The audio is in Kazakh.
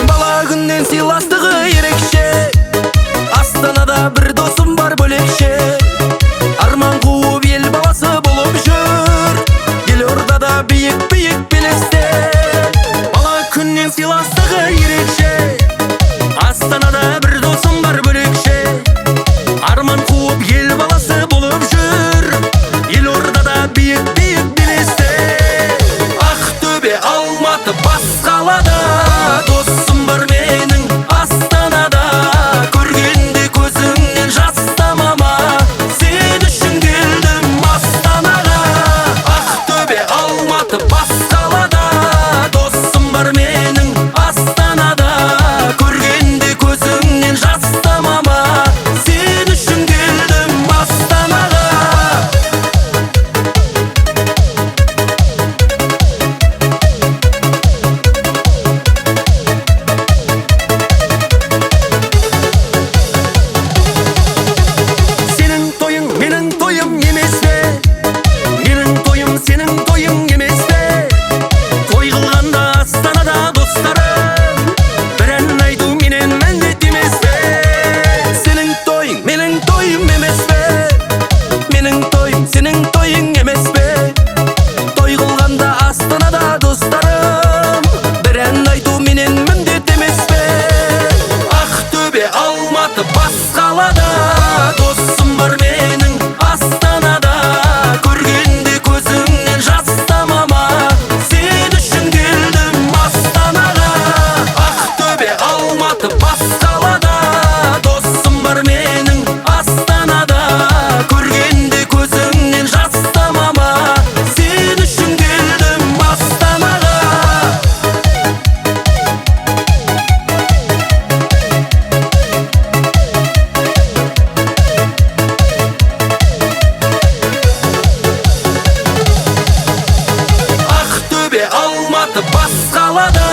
Бала күннен сыйластығы ерекше, Астанада бір досым бар бөлекше. Арман қуып ел баласы болып жүр, елордада биік-биік белесте. Бала күннен сыйластығы ерекше, Астанада бір досым бар бөлекше. Арман қуып ел баласы болып жүр, елордада биік-биік белесте. Ақтөбе, Алматы, бас қалада, досым бар менің Астанада. Көргенде көзіңнен жас тамама, сен үшін келдім Астанаға. Ақтөбе, Алматы, бас қалада, досым бар менің Астанада. Көргенде көзіңнен жас тамама, сен үшін келдім Астанаға. Сенің тойың менің тойым емес пе? Менің тойым сенің тойың емес пе? Той қылғанда Астанада достарым, бір ән айту менен міндет емес пе? Сенің тойың менің тойым емес пе? Менің тойым сенің тойың емес пе? Той қылғанда Астанада достарым, бір ән айту менен міндет емес пе? Ақтөбе, Алматы, бас қалада, досым бар менің Астанада. Көргенде көзіңнен жас тамама, сен үшін келдім Астанаға. Ақтөбе, Алматы, бас қалада, досым бар менің Астанада. Көргенде көзіңнен жас тамама, сен үшін келдім Астанаға. Ақтөбе, Алматы, бас қалада, досым бар менің Астанада. Көргенде көзіңнен жас тамама, сен үшін келдім Астанаға. Ақтөбе, Алматы, бас қалада.